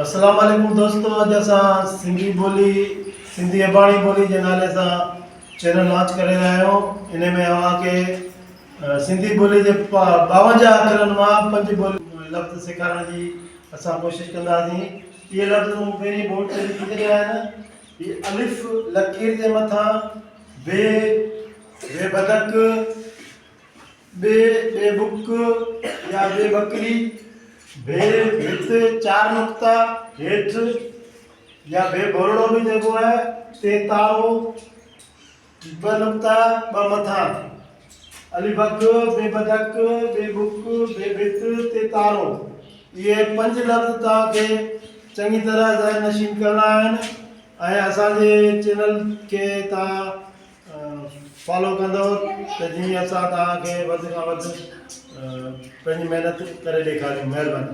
اسلام عليڪم دوستو اڄ اسان سنڌي ٻولي سنڌي اباڻي ٻولي جي نالي سان چينل لانچ ڪري رهيا آهيون ان ۾ اوهان کي سنڌي ٻولي جي 52 اکرن مان پنج ٻولي لفظ سيکارڻ جي اسان ڪوشش ڪنداسين اهي لفظ مون پهرين بورڊ تي لکي ڇڏيا آهن هي الف لڪير جي مٿان بي بي بدڪ ٻي، ٻي ٻڪ يا ٻي ٻڪري، ڀي، ڀت، چار نقطا، هيٺ يا ڀي ڀورڙو به چئبو آهي، تي تارو، ٻه نقطا، ٻه مٿان. الف اک، بي بدڪ، ٻي ٻڪ، ڀي ڀت، تي تارو. اهي پنج لفظ توهان کي چڱي طرح ذهن نشين ڪرڻا آهن ۽ اسان جي چينل کي توهان فالو ڪندو ته جيئن اسان توهان کي وڌ کان وڌ پنهنجي محنت ڪري ڏيکاريون مهرباني.